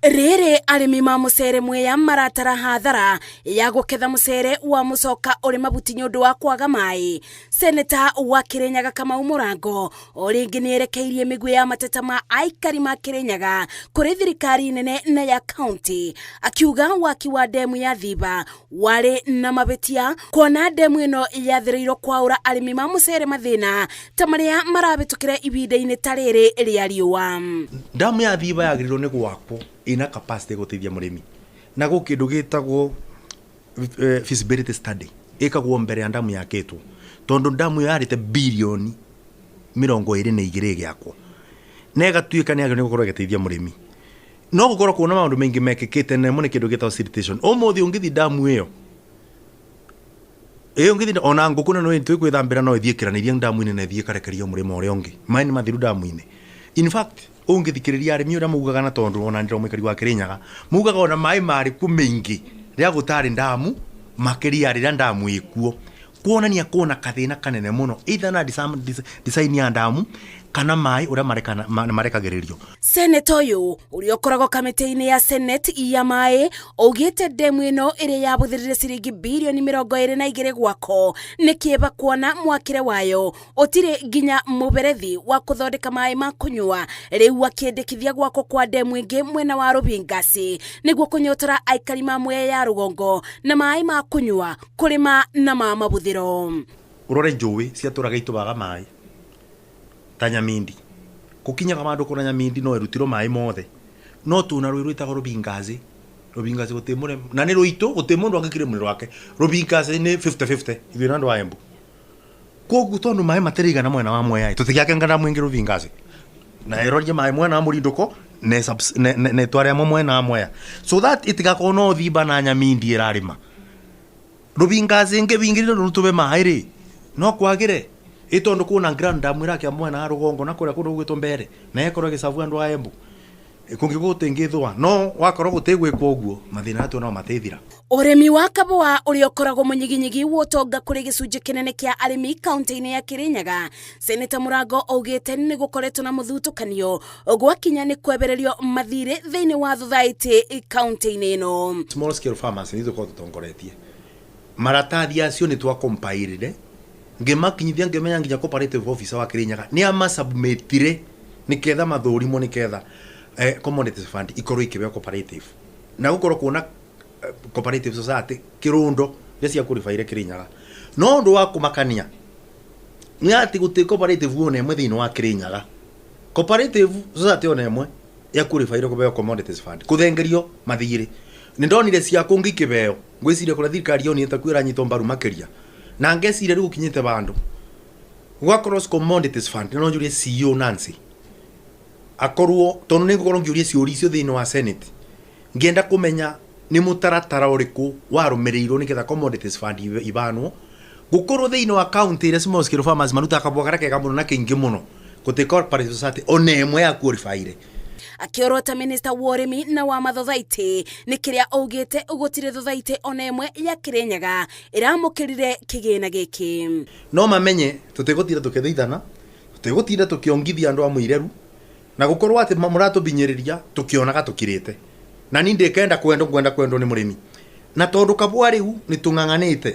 Rĩrĩ arĩmi ma mũcere Mwea maratara hathara ya gũketha mũcere wa mũcoka ũrĩ mabuti nĩ ũndũ wa kwaga maĩ. Seneta wa Kirinyaga Kamau Mũrango o rĩngĩ nĩ erekeirie mĩguĩ ya mateta ma aikari ma Kirinyaga kũrĩ thirikari nene na ya kaunti, akiuga waki wa ndemu ya Thiba warĩ na mabĩtia kuona ndemu ĩno yathĩrĩirwo kwaũra arĩmi ma mũcere mathĩna ta marĩa marabĩtũkĩra ihinda-inĩ ta rĩrĩ rĩa riũa. Ndamu ya Thiba yagĩrĩirwo nĩ gwakwo ĩna capacity gũteithia mũrĩmi, na gwĩ kĩndũ gĩtagwo feasibility study ĩkagwo mbere ya ndamu yakĩtwo, tondũ ndamu ĩyo yarĩte birioni 22 ĩgĩakwo na ĩgatuĩka nĩ yagĩrĩirwo nĩ gũkorwo ĩgĩteithia mũrĩmi. No gũkorwo kuona maũndũ maingĩ mekĩkĩte na ĩmwe nĩ kĩndũ gĩtagwo siltation. Ũmũthĩ ũngĩthiĩ ndamu ĩyo ĩyo ũngĩthiĩ ona ngũkũ na no ĩtue gwĩthambĩra no ĩthiĩ ĩkĩranĩria ndamu-inĩ na ĩthiĩ ĩkarekeria mũrĩmo ũrĩa ũngĩ. Maĩ nĩ mathiru ndamu-inĩ. In fact, ũngĩthikĩrĩria arĩmi ũrĩa maugaga na tondũ ona ndĩro mũikari wa Kĩrĩnyaga, maugaga ona maĩ marĩ kuo maingĩ rĩrĩa gũtarĩ ndamu makĩria rĩrĩa ndamu ĩkuo. Kuonania kwĩna kathĩna kanene mũno either na design ya ndamu kana maĩ ũrĩa marekagĩrĩrio. Seneta ũyũ ũrĩa ũkoragwo kamĩtĩ-inĩ ya Senate ya maĩ augĩte ndemu ĩno ĩrĩa yabũthĩrire ciringi birioni 22 gwako nĩ kĩeba kuona mwakĩre wayo ũtirĩ nginya mũberethi wa kũthondeka maĩ ma kũnyua. Rĩu akĩendekithia gwakwo kwa ndemu ĩngĩ mwena wa Rũbingasi nĩguo kũnyotora aikari ma Mwea ya rũgongo na maĩ ma kũnyua, kũrĩma na ma mabuthĩro. Ũrore njũĩ ciatũraga itũbaga maĩ ta Nyamindi, gũkinyaga vandũ kũna Nyamindi no ĩrutirwo maĩ mothe, no tuna rũĩ rwĩtagwo Rũbingazi. Rũbingazi gũtĩ mũrĩmi na nĩ rũitũ, gũtĩ mũndũ angĩkire mũrĩ rwake. Rũbingazi nĩ 50-50 ithuĩ na andũ a Embu. Koguo tondũ maĩ matiraigana mwena wa Mwea tũtigĩake ndamu ĩngĩ Rũbingazi na ĩrorie maĩ mwena wa Mũrindũko na ĩtware amwe mwena wa Mwea, so that ĩtigakorwo no Thimba na Nyamindi ĩrarĩma. Rũbingazi ĩngĩ wingĩrire rũtũbe maĩ rĩ no kwagĩre ĩ tondũ kwĩna Grand Dam ĩrakia mwena wa rũgongo na kũrĩa kũndũ gũgwĩtwo Mbere na ĩkorwo ĩgĩcabu andũ a Embu kũngĩkorwo gũtingĩthũa, no wakorwo gũtigwĩkwo ũguo mathĩna aya tuonaga matithira. Ũrĩmi wa kabũa ũrĩa ũkoragwo mũnyiginyigi wa ũtonga kũrĩ gĩcunjĩ kĩnene kĩa arĩmi kaunti-inĩ ya Kirinyaga, Seneta Mũrango augĩte nĩ gũkoretwo na mũthutũkanio gwakinya nĩ kwebererio mathirĩ thĩinĩ wa thothaitĩ kaunti-inĩ ĩno. Small scale farmers nĩ tũkorwo tũtongoretie maratathi acio nĩ twa compile ngĩmakinyithia ngĩmenya nginya cooperative officer wa Kirinyaga nĩ amasubmitire nĩketha mathũrimwo nĩketha commodities fund ikorwo ikĩbeo cooperative na gũkorwo kuona cooperative society kĩrũndo iria cia kũribaire Kirinyaga. No ũndũ wa kũmakania nĩ atĩ gũtirĩ cooperative ona ĩmwe thĩinĩ wa Kirinyaga, cooperative society ona ĩmwe ya kũribaire kũbeo commodities fund kũthengerio mathirĩ. Nĩ ndonire cia kũngĩ ikĩbeo, ngwĩciria kũrĩa thirikari yonire ta kuo ĩranyitwo mbaru makĩria, na ngeciria rĩu gũkinyĩte vandũ gwakorwo commodities fund no njũrie CEO Nancy akorwo tondũ nĩ ngũkorwo ngĩũria ciũria icio thĩinĩ wa Senate ngĩenda kũmenya nĩ mũtaratara ũrĩkũ warũmĩrĩirwo nĩgetha commodities fund ibanwo gũkorwo thĩinĩ wa county ĩrĩa small scale farmers marutaga kabũa karĩa kega mũno na kĩingĩ mũno gũtirĩ cooperative society ona ĩmwe ya qualifyire. Akĩorota minista wa ũrĩmi na wa mathothaitĩ nĩ kĩrĩa augĩte gũtirĩ thothaitĩ ona ĩmwe ya Kirinyaga ĩramũkĩrire kĩgĩna gĩkĩ. No mamenye tũtigũtinda tũkĩthaithana, tũtigũtinda tũkĩongithia andũ a mũireru na gũkorwo atĩ mũratũbinyĩrĩria tũkĩonaga tũkirĩte. Na niĩ ndĩkenda kwendwo, ngwenda kwendwo nĩ mũrĩmi. Na tondũ kabũa rĩu nĩ tũng'ang'anĩte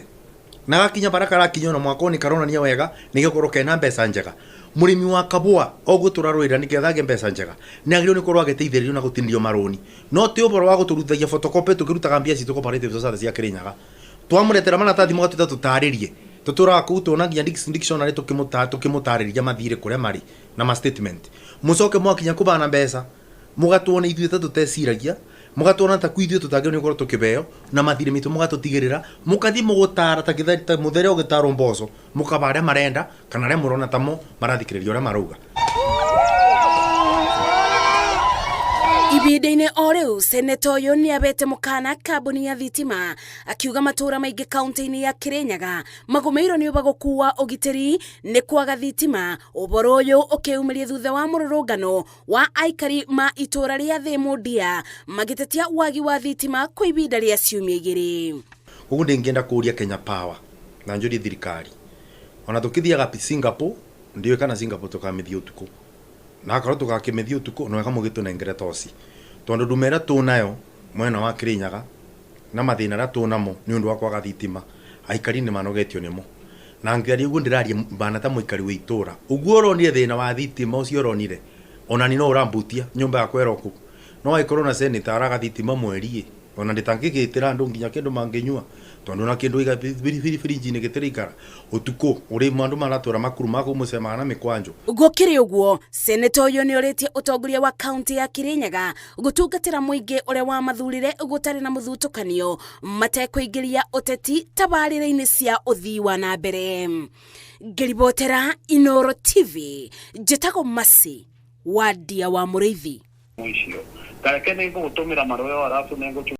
na gakinya bara karakinya ona mwaka ũyũ nĩ karonania wega nĩ gũkorwo kena mbeca njega. Mũrĩmi wa kabũa oguo tũrarũĩra nĩgetha agĩe mbeca njega nĩ agĩrĩirwo nĩ gũkorwo agĩteithĩrĩrio na gũtinĩrio marũni, no ti ũhoro wa gũtũrutithagia photocopy tũkĩrutaga mbia citũ cooperative society cia Kirinyaga. Twamũretera maratathi mũgatwĩta tũtarĩrie, tũtũraga kũu tuona nginya dictionary tũkĩmũtarĩria mathirĩ kũrĩa marĩ na ma statement. Mũcoke mwakinya kũbana mbeca mũgatuona ithuĩ ta tũteciragia, mũgatuona ta ithuĩ tũtangĩrwo nĩ gũkorwo tũkĩbeo na mathirĩ maitũ mũgatũtigĩrĩra, mũkathiĩ mũgũtara ta ta mũthere ũgĩtarwo mboco, mũkaba arĩa marenda kana arĩa mũrona tamo marathikĩrĩria ũrĩa marauga. Ibinda-inĩ o rĩu seneta ũyũ nĩ abete mũkana kambuni ya thitima akiuga matũra maingĩ kaunti-inĩ ya Kirinyaga magũmĩirwo nĩ ũbagũku wa ũgitĩri nĩ kwaga thitima. Ũboro ũyũ ũkĩumĩria thutha wa mũrũrũngano wa aikari ma itũra rĩa Thĩmũndia magĩtetia wagi wa thitima kwa ibinda rĩa ciumia igĩrĩ. Koguo ndĩngĩenda kũria Kenya Power na njũrie thirikari ona tũkĩthiaga Singapore, ndiũĩ kana Singapore tũkamĩthiĩ ũtukũ, na akorwo tũgakĩmĩthiĩ ũtukũ no wega mũgĩtũnengere toci. Tondu nduma ĩrĩa tũnayo mwena wa Kirinyaga na mathĩna arĩa tũnamo nĩ ũndũ wa kwaga thitima, aikari nĩ manogetio nĩmo. Na ngĩaria ũguo ndĩraria bana ta mũikari wa itũra. Ũguo ũronire thĩna wa thitima ũcio ũronire, ona ni no ũrambutia nyũmba yakwa ĩro kũu. No angĩkorwo na senator araga thitima mweri ĩ, ona ndĩtangĩgĩtĩra andũ nginya kĩndũ mangĩnyua, tondũ na kĩndũ iga birinji-inĩ gĩtĩrĩikara ũtukũ ũrĩ andũ maratũra makuru makũ mũcemaga na mĩkwanjũ. Gũkĩrĩ ũguo, seneta ũyũ nĩ orĩtie ũtongoria wa kaunti ya Kirinyaga gũtungatĩra mũingĩ ũrĩa wamathurire gũtarĩ na mũthutũkanio, matekũingĩria ũteti tabarĩra-inĩ cia ũthii wa na mbere. Ngĩribotera Inooro TV, njĩtagwo Mercy Wandia wa Mũrĩithi. Icio tareke nĩ ngũgũtũmĩra marũa arabu nĩ ngũchu.